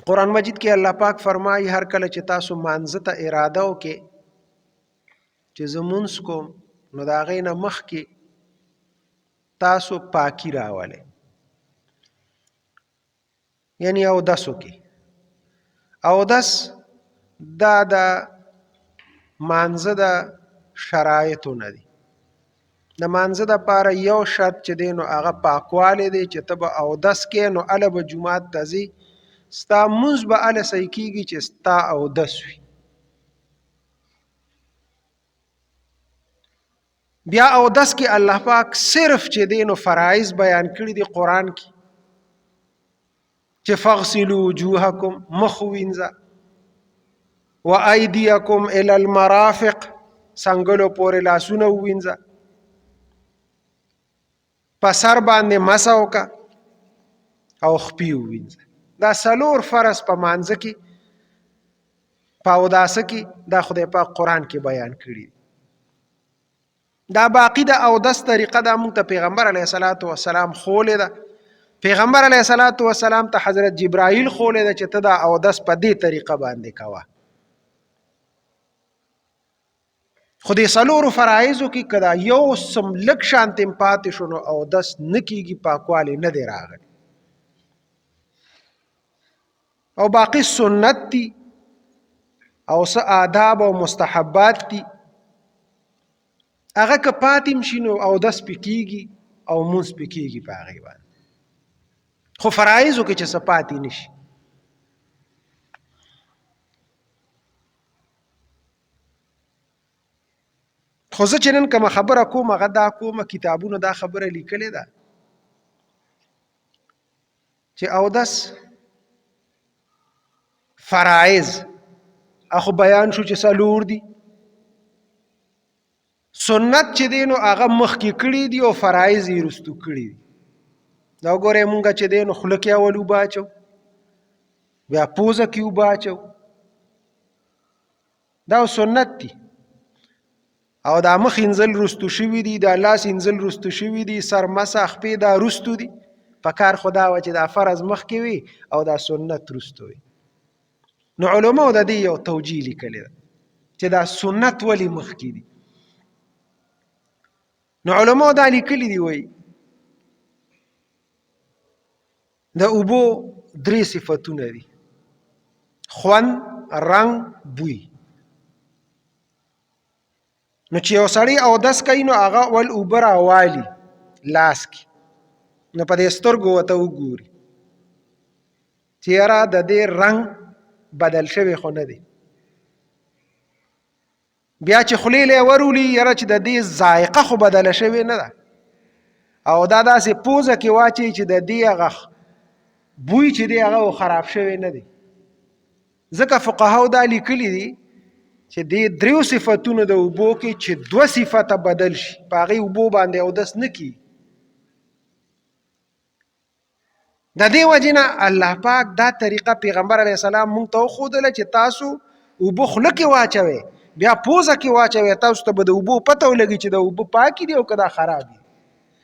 قرآن مجید کې الله پاک فرمایي، هر کله چې تاسو مانځه ته اراده وکړئ چې زه مونځ کوم، نو د هغې نه مخکې تاسو پاکي راولئ، یعنی اودس وکړئ. اودس دا د مانځه د شرایطو نه دی. د مانځه د پاره یو شرط چې دی نو هغه پاکوالی دی، چې ته به اودس کې نو اله به جومات ته ځې، ستا مونځ به اله صحیح کېږي چې ستا اودس وي. بیا اودس کې الله پاک صرف چې دی نو فرایض بیان کړي دي قرآن کې، چې فغسلوا وجوهکم، مخ وینځه، وایدیکم الی المرافق، څنګلو پورې لاسونه ووینځه، په سر باندې مسه وکړه او خپې ووینځه. دا څلور فرض په مانځه کې، په اوداسه کې دا خدای پاک قرآن کې بیان کړي. دا باقی د اودس طریقه دا مونږ ته پیغمبر علیه الصلاۃ والسلام خولې ده. پیغمبر علیه الصلاۃ والسلام ته حضرت جبرائیل خولې ده چې ته دا اودس په دې طریقه باندې کوه. خو دې څلورو فرایضو کې که دا یو سم لږ شانتې هم پاتې شو نو اودس نه کېږي، پاکوالی نه دی راغلی. او باقی سنت دي او څه آداب او مستحبات دي، هغه که پاتې هم شي نو اودس پې کېږي او مونځ پې کېږي په هغې باندې، خو فرایضو کې چې څه پاتې نه شي. خو زه چې نن کومه خبره کوم هغه دا کومه کتابونو دا خبره لیکلې ده چې اودس فرایض اخو بیان شو چې څلور دي، سنت چې دی نو هغه مخکې کړي دي او فرایض یې وروستو کړي دي. دا وګورئ مونږ چې دی نو خوله کې اول اوبه اچو، بیا پوزه کې اوبه اچو، دا سنت دي. او دا مخ انزل رستو شوي دي، دا لاس انزل رستو شوي دي، سر مسح خپې دا رستو دي. په کار خدا و چې دا فرض مخکې وي او دا سنت رستو وي. نو علماو د دې یو توجیه لیکلې ده چې دا سنت ولې مخکې دي. نو علماو دا لیکلي دي، وایي د اوبو درې صفتونه دي، خوند، رنګ، بوی. نو چې یو سړی اودس کوي نو هغه اول اوبه راوالي لاس کې، نو په دې سترګو ورته وګوري چې یاره د دې رنګ بدل شوی خو نه دی. بیا چې خولې له ورولي یاره چې د دې ذایقه خو بدله شوې نه ده، او دا داسې پوزه کې واچوي چې د دې هغه بوی چې دی هغه خراب شوی نه دی. ځکه فقهاو دا لیکلي دي چې دې دریو صفتونو د اوبو کې چې دوه صفته بدل شي په هغې اوبو باندې اودس نه کیږي. د دې وجې نه الله پاک دا طریقه پیغمبر علیه السلام مونږ ته وښودله چې تاسو اوبه خوله کې واچوئ، بیا پوزه کې واچوئ، تاسو ته به د اوبو پته ولګي چې د اوبه پاکې دي او که دا خراب دي.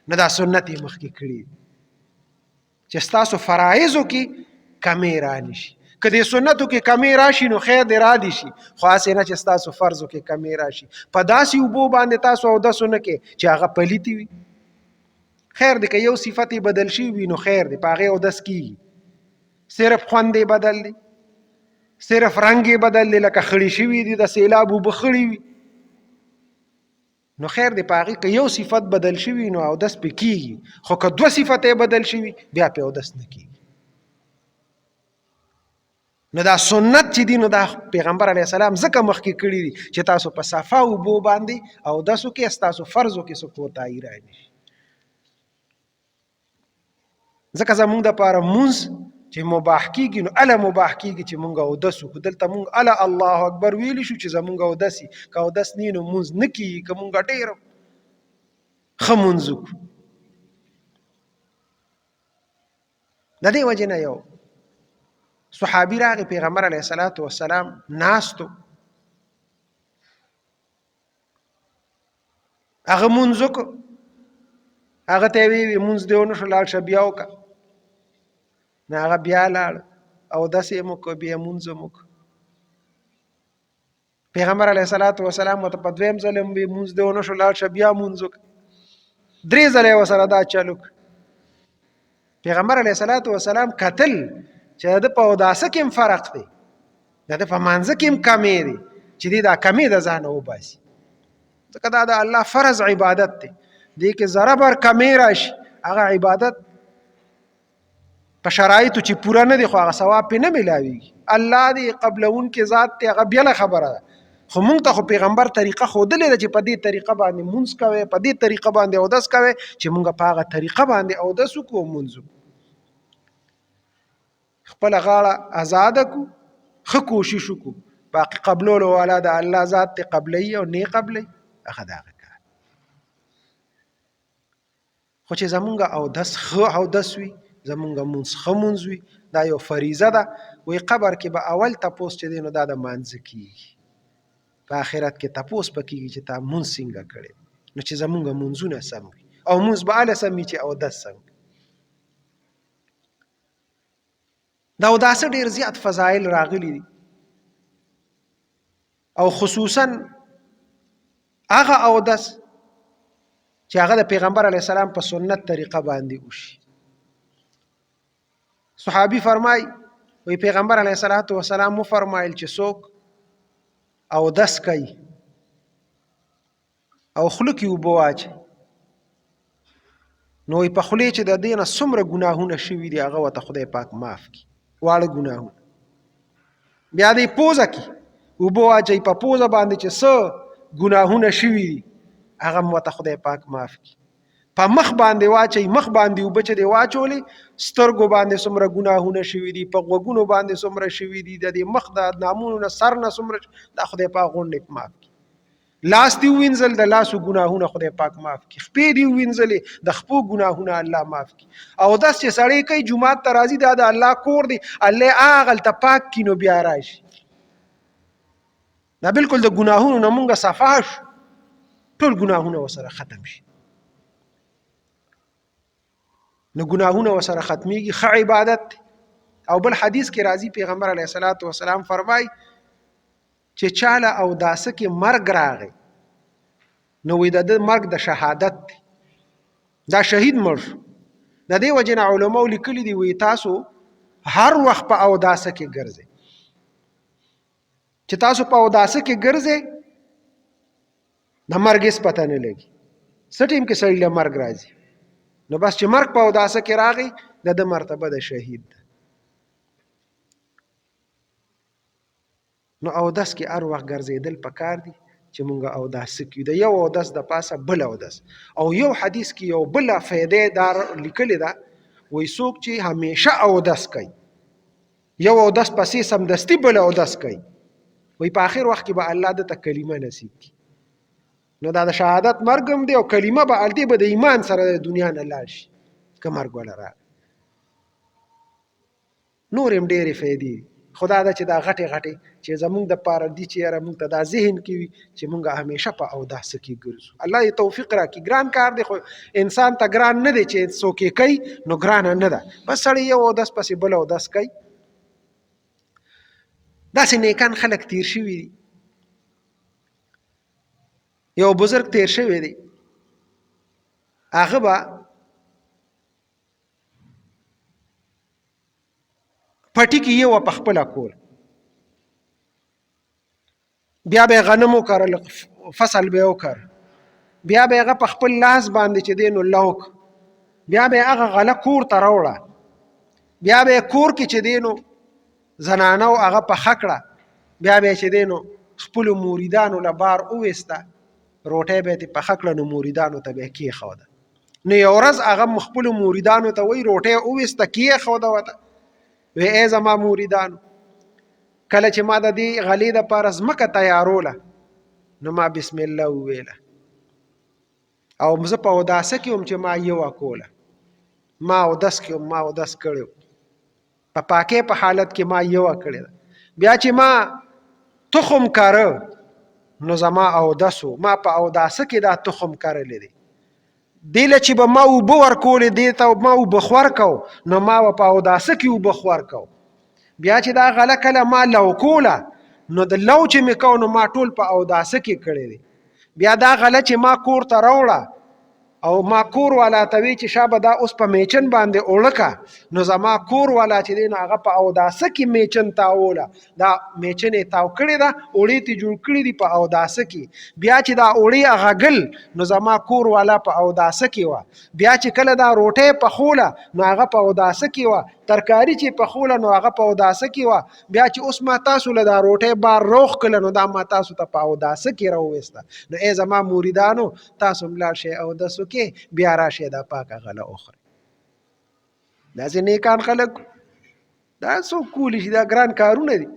نو دا سنت یې مخکې کړي چې ستاسو فرایضو کې کمی را نشي. که دې سنتو کې کمی راشي نو خیر دې را دي شي، خو هسې نه چې ستاسو فرضو کې کمی راشي. په داسې اوبو باندې تاسو اودس ونه کړئ چې هغه پلیتې وي. خیر دی که یو صفت یې بدل شوی وي نو خیر دی، په هغې اودس کېږي. صرف خوند یې بدل دی، صرف رنګ یې بدل دی، لکه خړې شوي دي، د سیلاب اوبه خړې وي، نو خیر دی په هغې که یو صفت بدل شوي نو اودس پې کېږي، خو که دوه صفته یې بدل شوي بیا پې اودس نه کېږي. نو دا سنت چې دي نو دا پیغمبر علیه السلام ځکه مخکې کړي دي چې تاسو په صفا اوبو باندې اودس وکړئ، ستاسو فرضو کې څه کوتاهي رانشي. ځکه زمونږ دپاره مونځ چې مباح کېږي نو اله مباح کېږي چې مونږ اودس وکړو. دلته مونږ اله الله اکبر ویلی شو چې زمونږ اودس وي، که اودس نه نو مونځ نه کېږي، که مونږ ډېر ښه مونځ وکړو. د دې وجې نه یو صحابي راغی پیغمبر علیه الصلاة والسلام ناستو، هغه مونځ وکړو، هغه ته یې وی مونځ دی ونه شو، لاړ شه بیا وکړه. نو هغه بیا لاړ او داسې مو کو بیا مونږ مو پیغمبر علیه الصلاۃ والسلام ته په دویم ځل هم وی مونږ دی ونه شو، لاړ شه بیا مونږ وکړه. درې ځله وسره دا چلو. پیغمبر علیه الصلاۃ والسلام قتل چې د په اوداسه کې هم فرق دی، د په مانځ کې هم کمی دی، چې دی دا کمی د ځانه وباسي، ځکه دا د الله فرض عبادت دی. دې کې ذره بر کمی راشي هغه عبادت په شرایطو چې پوره نه دی، خو هغه ثواب پې نه ملاویږي. الله دی قبلون کې ذات دی، هغه بېله خبره ده. خو مونږ ته خو پیغمبر طریقه ښودلې ده چې په دې طریقه باندې مونځ کوي، په دې طریقه باندې اودس کوي، چې مونږ په هغه طریقه باندې اودس وکړو او مونځ وکړو، خپله غاړه ازاده کړو، ښه کوشش وکړو. باقي قبلولو والا د الله ذات ته قبلوي او نه قبلوي، هغه د هغه کار. خو چې زمونږ اودس ښه اودس وي، زمونږ مونځ ښه مونځ وي، دا یو فریضه ده. وی قبر کې به اول تپوس چې دی نو دا د مانځه کیږي، په آخرت کې تپوس پکېږي چې تا مونځ څنګه کړی. نو چې زمونږ مونځونه سم وي، او مونځ به هله سم وي چې اودس سم وي. دا اوداسه ډېر زیات فضایل راغلي دي، او خصوصا هغه اودس چې هغه د پیغمبر علی السلام په سنت طریقه باندې وشي. صحابي فرمای وی پیغمبر علی الصلاۃ والسلام مو فرمایل چې څوک اودس کوي او خوله کې اوبه واچوي، نو په خولې چې د دې نه څومره ګناهونه شوي دي هغه ورته خدای پاک معاف کړي، واړه ګناهونه. بیا دې پوزه کې اوبه واچوي، په پوزه باندې چې څه ګناهونه شوي دي هغه هم ورته خدای پاک معاف کړي. په مخ باندې واچوي، مخ باندې اوبه چې دې واچولې، سترګو باندې څومره ګناهونه شوي دي، په غوږونو باندې څومره شوي دي، د دې مخ د نامونو نه سر نه څومره، دا خدای پاک غونډې معاف کړي. لاس دی وینځل، د لاسو ګناهونه خدای پاک معاف کړي. خپې دی وینځلې، د خپو ګناهونه الله معاف کړي. او داس چې سړی کوي جومات ته راځي، دا د الله کور دی، الله هغلته پاک کړي نو بیا راشي. دا بالکل د ګناهونو نه مونږه صفا شو، ټول ګناهونه وسره ختم شي. نو ګناهونه وسره ختميږي، ښه عبادت. او بل حدیث کې راځي پیغمبر علیه الصلاۃ والسلام فرمای چې چاله او داسه کې مرګ راغی نو وی د مرګ د شهادت دی، دا شهید مړ شو. د دې وجه نه علماو لیکلي دي وی تاسو هر وخت په اوداسه کې ګرځئ، چې تاسو په اوداسه کې ګرځئ د مرګ هېڅ پته نه لګي. څه ټیم کې سړي له مرګ راځي، نو بس چې مرګ په اوداسه کې راغی د ده مرتبه د شهید ده. نو اودس کې هر وخت ګرځېدل پکار دي چې مونږ اوداسه کیو، د یو اودس د پاسه بل اودس. او یو حدیث کې یو بل فایده دار لیکلې ده، وایي څوک چې همیشه اودس کوي، یو اودس پسې سمدستي بل اودس کوي، وایي په آخر وخت کې به الله ده ته کلمه نصیب کړي. نو دا د شهادت مرګ هم دی، او کلمه به هلته به د ایمان سره د دنیا نه لاړ شي که مرګ وله راغی. نور هم ډېرې فایدې دي، خو دا ده چې دا غټې غټې چې زمونږ د پاره دي چې یاره مونږ ته دا ذهن کې وي چې مونږ همیشه په اوداسه کې ګرځو. الله یې توفیق راکړي. ګران کار دی، خو انسان ته ګران نه دی چې څوک یې کوي نو ګرانه نه ده، بس سړی یو اودس پسې بل اودس کوي. داسې نیکان خلک تیر شوي دي. یو بزرګ تیر شوی دی، هغه به پټي کې یو په خپل کول، بیا به غنم وکرل، فصل به وکر، بیا به هغه په خپل لاس باندې چې دی نو لوک، بیا به هغه غله کور ته راوړه، بیا به کور کې چې دی نو زنانه او هغه پخه کړه، بیا به چې دی نو خپلو مریدانو له بار وویسته، روټۍ به یې ترې پخه کړه نو مریدانو ته به یې کېښوده. نو یو ورځ هغه خپلو مریدانو ته وایي روټۍ وویسته کېښوده ورته، وی ای زما مریدانو، کله چې ما د دې غلې دپاره ځمکه تیاروله نو ما بسم الله وویله، او زه په اوداسه کې وم چې ما یوه کوله، ما اودس کې وم، ما اودس کړی و، په پاکۍ په حالت کې ما یوه کړې ده. بیا چې ما تخم کره نو زما اودس و، ما په اوداسه کې دا تخم کرلی دی. دې له چې به ما اوبه ورکولې، دې ته ما اوبه خور کو، نو ما به په اوداسه کې اوبه خور کو. بیا چې دا غله کله ما لو کوله، نو د لو چې مې کو نو ما ټول په اوداسه کې کړی دی. بیا دا غله چې ما کور ته راوړه او ما کور والا ته وی چې شابه دا اوس په میچن باندې اوړکه، نو زما کور والا چې دی نو هغه په اوداسه کې میچن تاوله، دا میچن یې تاو کړې ده، اوړې ته جوړ کړي دي په اوداسه کې. بیا چې دا اوړې هغه ګل، نو زما کور والا په اوداسه کې وه. بیا چې کله دا روټۍ پخوله نو هغه په اوداسه کې وه، ترکاری چې پخوله نو هغه په اوداسه کې وه. بیا چې اوس ما تاسو له دا روټۍ بار روخ کړله نو دا ما تاسو ته په اوداسه کې راوویسته. نو ای زما مریدانو، تاسو هم لاړ شئ اودس وکړئ، بیا راشئ دا پاکه غله وخورئ. داسې نیکان خلک دا څوک کولی شي؟ دا ګران کارونه دي.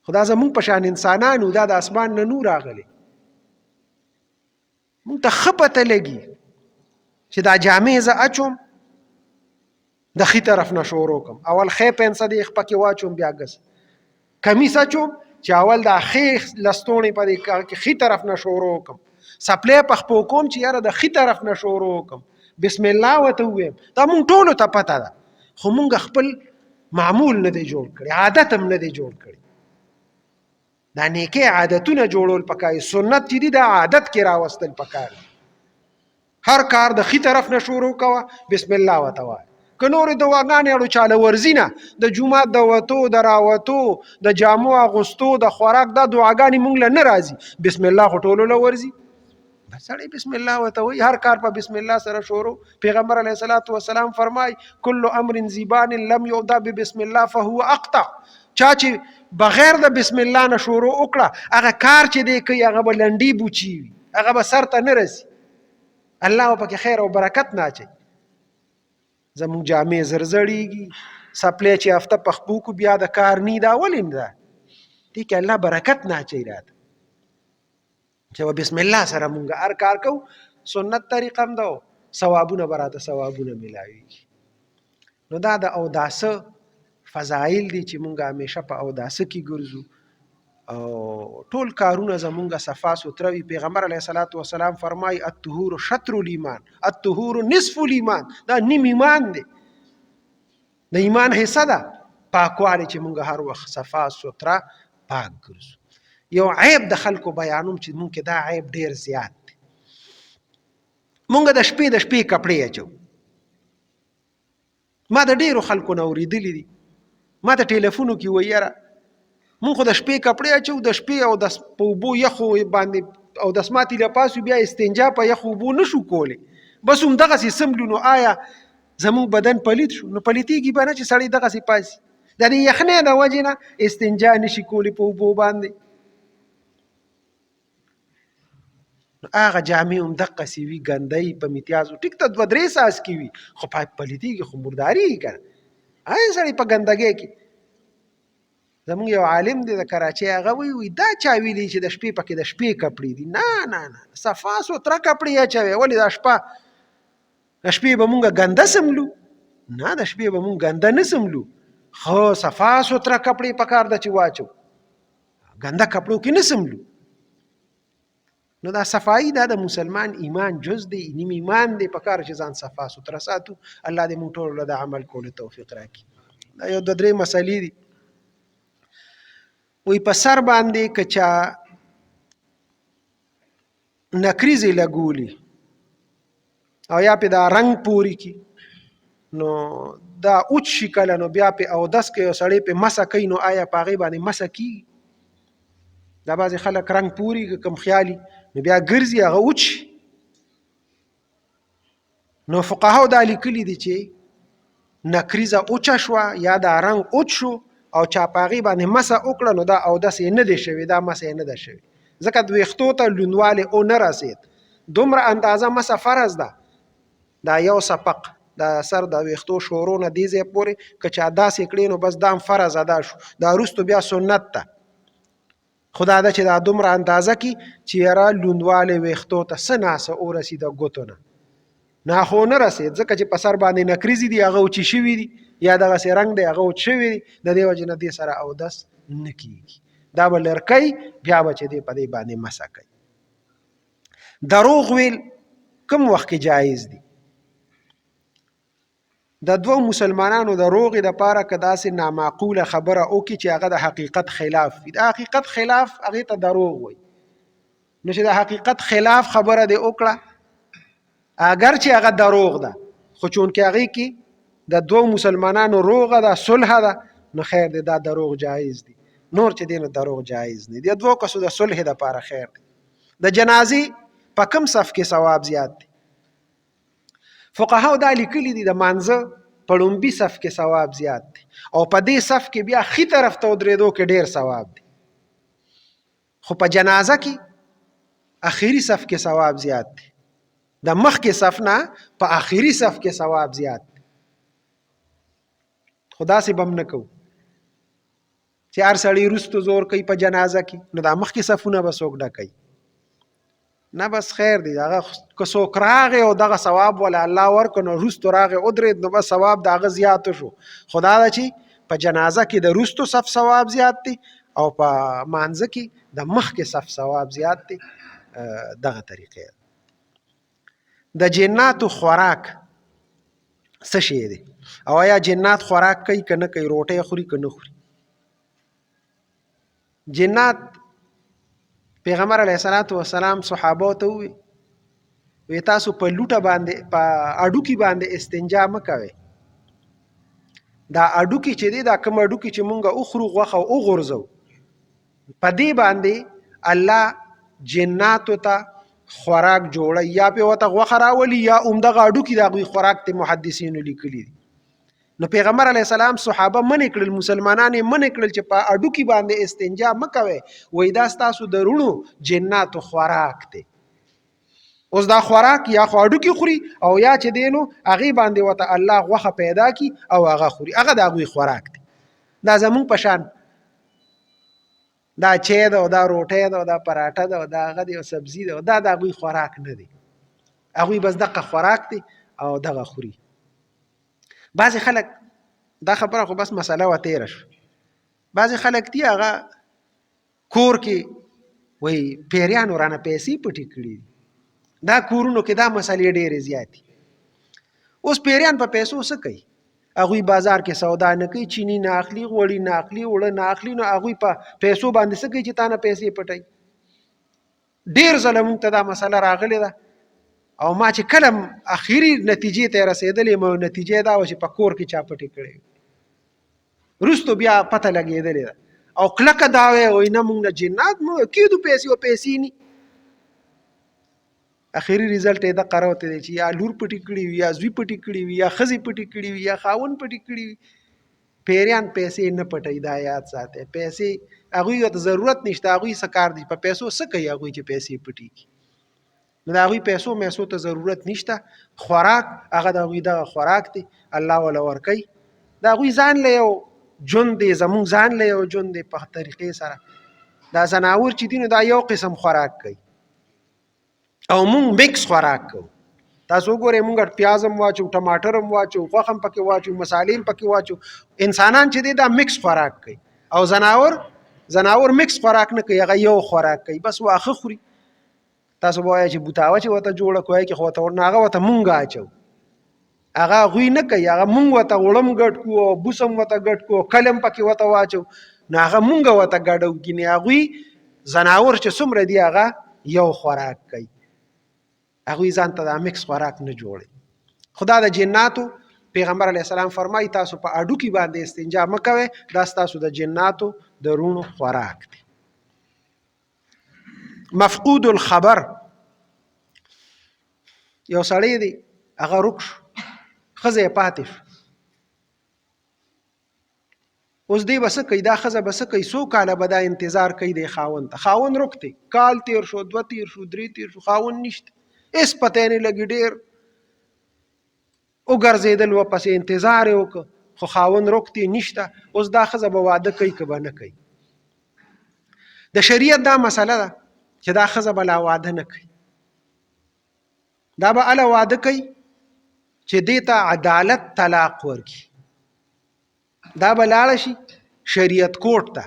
خو دا زمونږ په شان انسانانو، دا د اسمان نه نور راغلي. مونږ ته ښه پته لګي چې دا جامې زه اچوم د ښي طرف نه شروع کوم، اول ښی پنسه دې خپه کې واچوم، بیا ګس کمیس اچوم چې اول دا ښی لستوڼې په دې کې ښي طرف نه شروع کوم، سپلی په خپو کوم چې یاره د ښي طرف نه شروع کوم، بسم الله ورته ووایم. دا مونږ ټولو ته پته ده، خو مونږ خپل معمول نه دی جوړ کړی، عادت هم نه دی جوړ کړی. دا نیکه عادتونه جوړول پکای، سنت چې دي دا عادت کې راوستل پکار دي. هر کار د خي طرف نه شروع کوه، بسم الله وته وایه. که نورې دعاګانې اړو چاله ورځي نه، د جومات د وتو، د راوتو، د جامو اغوستو، د خوراک، دا دعاګانې مونږ له نه راځي. بسم الله خو ټولو له ورځي. بس سړی بسم الله ورته وایي، هر کار په بسم الله سره شروع. پیغمبر علیه الصلاة والسلام فرمای، کل امر زیبان لم یؤدا ببسم الله فهو اقطع. چا چې بغیر د بسم الله نه شروع وکړه، هغه کار چې دی کوي هغه به لنډي بوچي وي، هغه به سر ته نه رسي، الله به پکې خیر او برکت نه اچوي. زموږ جامې زر زړېږي، څپلی چې هفته په خپو کو بیا د کار نی، دا ولې نه ده؟ دې کې الله برکت نه اچوي راته. چې په بسم الله سره مونږ هر کار کوو، سنت طریقه هم ده، ثوابونه به راته ثوابونه ملاویږي. نو دا د اوداسه فضایل دي چې مونږ همیشه په اوداسه کې ګرځو او ټول کارونه زمونږ صفا سوتره وي. پیغمبر علیه الصلاة والسلام فرمایي، الطهور شطر الایمان، الطهور نصف الایمان. دا نیم ایمان دی، د ایمان حصه ده پاکوالی، چې مونږ هر وخت صفا سوتره پاک ګرځو. یو عیب د خلکو بیانوم چې مونږ کې دا عیب ډیر زیات دی. مونږ د شپې د شپې کپړې اچو. ما د ډیرو خلکو نه اورېدلي دي، ما ته ټلیفونو کې وایي، یاره مونږ خو د شپې کپړې اچو، د شپې او د په اوبو یخو باندې او د سماتي له پاسو بیا استنجا په یخو اوبو نشو کولی، بس همدغسې سملو. نو آیا زموږ بدن پلیت شو؟ نو پلیتېږي به نه چې سړی دغسې پاسي. د دې یخنۍ د وجې نه استنجا نشي کولی په اوبو باندې. نو هغه جامې هم دقسې وي، ګندۍ په میتیازو ټیک ته دوه درې څاڅکي وي، خو پلیتېږي، خو مردارېږي که نه. هغه سړی په ګندګۍ کې. زمونږ یو عالم دی د کراچۍ، هغه وایي، وایي دا چا ویلي چې د شپې پکې د شپې کپړې دي؟ نه نه نه، صفا سوتره کپړې اچوي. ولې دا شپه د شپې به مونږ ګنده سملو؟ نه، د شپې به مونږ ګنده نه سملو، خو صفا سوتره کپړې پکار ده چې واچو، ګنده کپړو کې نه سملو. نو دا صفائی دا د مسلمان ایمان جز دی، نیم ایمان دی، پکار چې ځان صفا سوتره ساتو. الله دې مونږ ټولو له د عمل کولو توفیق راکړي. دا یو دوه درې مسلې دي. وی په سر باندې که چا نکریزې لګولي او یا په دا رنگ پوری کی، نو دا اوچ شي کله، نو بیا په اودس کې یو سړی په مسه کوي، نو آیا په هغې باندې مسه کیږي؟ دا بعضې خلک رنګ پوري کوم خیالي، نو بیا ګرځي هغه اوچ. نو فقهاو دا لیکلي دي چې نکریزه اوچه شوه یا دا رنګ اوچ شو او چا په هغې باندې مسه وکړه، نو دا اودس یې نه دی شوی، دا مسه یې نه ده شوې، ځکه د ویښتو ته لوندوالی او نه رسید. دومره اندازه مسه فرض ده، دا یو سپق د سر د ویښتو شورو نه دې ځای پورې که چا داسې کړې، نو بس دا هم فرض ادا شو، دا وروستو بیا سنت ده. خو دا ده چې دا دومره اندازه کې چې یاره لوندوالی ویښتو ته څه ناڅه ورسي د ګوتو نه، نه خو نه رسید، ځکه چې په سر باندې نکریزې دي، هغه وچې شوي دي، یا دغسې رنګ دی هغه وچ شوی دی، د دې وجې نه دې سره اودس نه کیږي. دا به لرکوي، بیا به چې دی په دې باندې مسه کوي. دروغ ویل کوم وخت کې جایز دي؟ د دوو مسلمانانو د روغې د پاره که داسې نامعقوله خبره وکړي چې هغه د حقیقت خلاف وي، د حقیقت خلاف هغې ته دروغ وایي. نو چې د حقیقت خلاف خبره دې وکړه، اګر چې هغه دروغ ده، خو چونکې هغې کې د دوو مسلمانانو روغه ده، صلح ده، نو خیر دی، دا دروغ جایز دي. نور چې دی نو دروغ جایز نه دي. د دوو کسو د صلح دپاره خیر دی. د جنازې په کم صف کې ثواب زیات دی؟ فقهاو دا لیکلي دي د مانځه په ړومبي صف کې ثواب زیات دی، او په دې صف کې بیا ښي طرف ته ودرېدو کې ډېر ثواب دی، خو په جنازه کې اخري صف کې ثواب زیات دی. د مخکې صف نه په اخري صف کې ثواب زیات دی. خو داسې به هم نه کوو چې هر سړی وروستو زور کوي په جنازه کې، نو دا مخکې صفونه به څوک ډکوي؟ نه، بس خیر دی. هغه که څوک راغی او دغه ثواب ولا الله ورکړ، نو وروستو راغی ودرېد، نو بس ثواب د هغه زیات شو. خو دا ده چې په جنازه کې د وروستو صف ثواب زیات دی او په مانځه کې د مخکې صف ثواب زیات دی. دغه طریقې. د جناتو خوراک څه شی دی؟ او آیا جنات خوراک کوي که نه کوي؟ روټۍ خوري که نه خوري جنات؟ پیغمبر علیه الصلاۃ والسلام صحابه ته وی، وی تاسو په لوټه باندې، په اډوکی باندې استنجا مکوئ. دا اډوکی چې دی، دا کوم اډوکی چې مونږ اوخرو غوښه وغورځو، په دې باندې الله جناتو ته خوراک جوړي، یا په وته غوښه راولي یا عمده اډوکی د هغوی خوراک ته، محدثینو لیکلي دي. نو پیغمبر علی السلام صحابه منع کړل، مسلمانان یې منع کړل چې په اډوکی باندې استنجا مکوئ، وای دا ستاسو د رونو جناتو خوراک دی. اوس دا خوراک یا خو اډوکی خوري او یا چې دینو هغه باندې وته الله غوښه پیدا کی او هغه خوري، هغه د هغوی خوراک دی. دا زمونږ په شان دا چای ده او دا روټۍ ده او دا پراټه ده او دا هغه دی او سبزي ده، دا د هغوی خوراک نه دی. هغوی بس دغه خوراک دی او دغه خوري. بعضې خلک دا خبره خو بس مسله وه تېره شوه. بعضې خلک دي هغه کور کې وایي پیریانو رانه پیسې پټې کړي دي. دا کورونو کې دا مسلې ډېرې زیاتې. اوس پیریان په پیسو څه کوي؟ هغوی بازار کې سودا نه کوي، چینی نه اخلي، غوړي نه اخلي، اوړه نه اخلي، نو هغوی په پیسو باندې څه کوي چې تا نه پیسې پټوي؟ ډېر ځله مونږ ته دا مسله راغلې ده، او ما چې کله اخري نتیجې ته رسېدلې مو، نتیجه دا وه چې په کور کې چا پټې کړې، وروستو بیا پته لګېدلې ده. او کلکه دا وایي، وایي نه مونږ نه جنات مو کېدو پیسې او پیسې ني. اخري ریزلټ یې دقه راوتی دی چې یا لور پټې کړي وي، یا زوی پټې کړي وي، یا ښځې پټې کړي وي، یا خاوند پټې کړي وي. پیریان پیسې نه پټوي، دا یاد ساتئ. پیسې هغوی ته ضرورت نشته، هغوی څه کار دی په پیسو؟ څه کوي هغوی چې پیسې پټې کړي؟ نو د هغوی پیسو میسو ته ضرورت نشته. خوراک هغه د هغوی دغه خوراک دی، الله وله ورکوي. د هغوی ځان له یو ژوند دی، زمونږ ځان له یو ژوند دی په طریقې سره. دا ځناور چې دي نو دا یو قسم خوراک کوي او مونږ مکس خوراک کوو. تاسو وګورئ، مونږ پیاز هم واچو، ټماټر هم واچو، غوښه هم پکې واچو، مسالې هم پکې واچو. انسانان چې دی دا مکس خوراک کوي، او ځناور مکس خوراک نه کوي، هغه یو خوراک کوي، بس واښه خوري. تاسو به وایئ چې بوتاوه چې ورته جوړه کړو کې خو ورته نه، هغه ورته مونږ اچو، هغه هغوی نه کوي. هغه مونږ ورته غوړم ګډ کړو او بوس هم ورته ګډ کړو او کلم پکې ورته واچو، نو هغه مونږ ورته ګډو. ګینې هغوی ځناور چې څومره دي هغه یو خوراک کوي، هغوی ځان ته دا مکس خوراک نه جوړوي. خدا د جناتو، پیغمبر علیه السلام فرمایي تاسو په اډوکي باندې استنجا مه کوئ، دا ستاسو د جناتو د روڼو خوراک دی. مفقود الخبر، یو سړی دی هغه رک شو، ښځه یې پاتې شو. اوس دی به څه کوي؟ دا ښځه به څه کوي؟ څو کاله به دا انتظار کوي دی خاوند ته؟ خاوند رک دی، کال تیر شو، دوه تیر شو، درې تیر شو، خاوند نشته، هېڅ پته یې نه لګي. ډېر وګرځېدل ورپسې، انتظار یې وکړ، خو خاوند رک دی، نشته. اوس دا ښځه به واده کوي که به نه کوي؟ د شریعت دا مسله ده چې دا ښځه به لا واده نه کوي. دا به هله واده کوي چې دې ته عدالت طلاق ورکړي. دا به لاړه شي شریعت کوټ ته،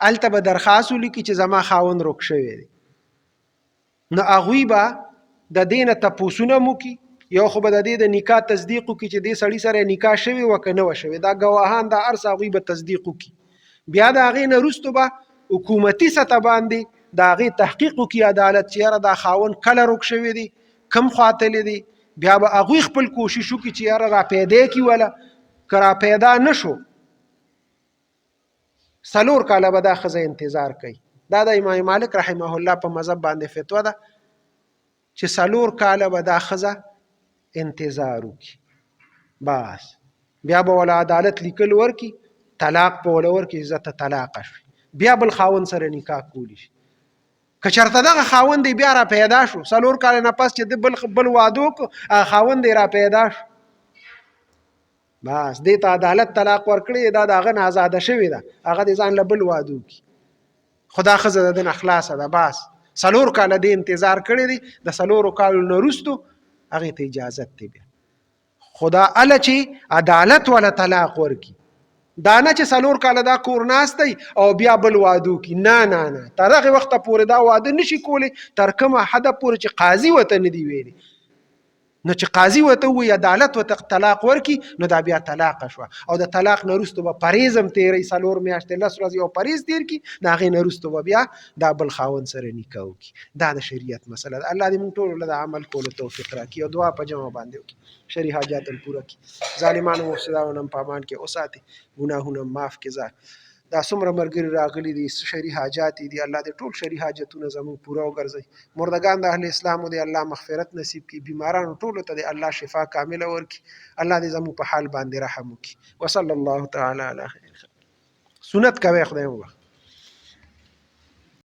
هلته به درخواست ولیکي چې زما خاوند رک شوی دی. نو هغوی به د دې نه تپوسونه هم وکړي. یو خو به د دې د نکاح تصدیق وکړي چې دې سړي سره نکاح شوې وه که نه وه شوې، دا ګواهان دا هر څه هغوی به تصدیق وکړي. بیا د هغې نه وروسته به حکومتي سطح باندې د هغې تحقیق وکړي عدالت، چې یاره دا خاوند کله روک شوی دی، کم خوا تللی دی. بیا به هغوی خپل کوشش وکړي چې یاره را پیدا کړي وله، که را پیدا نه شو څلور کاله به دا ښځه انتظار کوي. دا د امام مالک رحمه الله په مذهب باندې فتوا ده چې څلور کاله به دا ښځه انتظار وکړي، بس بیا به ولا عدالت لیکل ورکي، طلاق به ولا ورکي، عزت طلاق شي، بیا بل خاوند سره نکاح کولی شي. که چرته دغه خاوند دی بیا را پیدا شو څلور کاله نه پس چې د بل بل واده وکړو، هغه خاوند دی را پیدا شو، بس دې ته عدالت طلاق ورکړي، دا د هغه نه آزاده شوې ده، هغه دې ځان له بل واده وکړي، خو دا ښځه د ده نه خلاصه ده. بس څلور کاله دې انتظار کړی دی، د څلورو کالو نه وروستو هغې ته اجازت دی بیا. خدا اله چې عدالت ولا طلاق ورکي، دا نه چې څلور کاله دا کور ناست دی او بیا بل واده وکړي. نه نه نه، تر هغې وخته پورې دا واده نشي کولی تر کومه حده پورې چې قاضي ورته نه دی ویلي. نو چې قاضي ورته ووایي، عدالت ورته طلاق ورکړي، نو دا بیا طلاق شوه. او د طلاق نه وروسته به پرهیز هم تېروي، څلور میاشتې لس ورځې یو پرهیز تېر کړي، د هغې نه وروسته به بیا دا بل خاوند سره نکاح وکړي. دا د شریعت مسله ده. الله دې موږ ټولو له د عمل کولو توفیق راکړي او دعا په جمع باندې وکړي، شرعي حاجات هم پوره کړي، ظالمانو مفسدانو هم په امان کې وساتي، ګناهونه هم معاف کړي. دا څومره مرګري راغلي دي، څه شرعي حاجات دي، الله دې ټول شرعي حاجتونه زموږ پوره وګرځوي. مردګان د اهل اسلامو دې الله مغفرت نصیب کړي، بیمارانو ټولو ته دې الله شفا کامله ورکړي، الله دې زموږ په حال باندې رحم وکړي. وصلی الله تعالی علی خیر خلق. سنت کوي، خدای مو بخښه.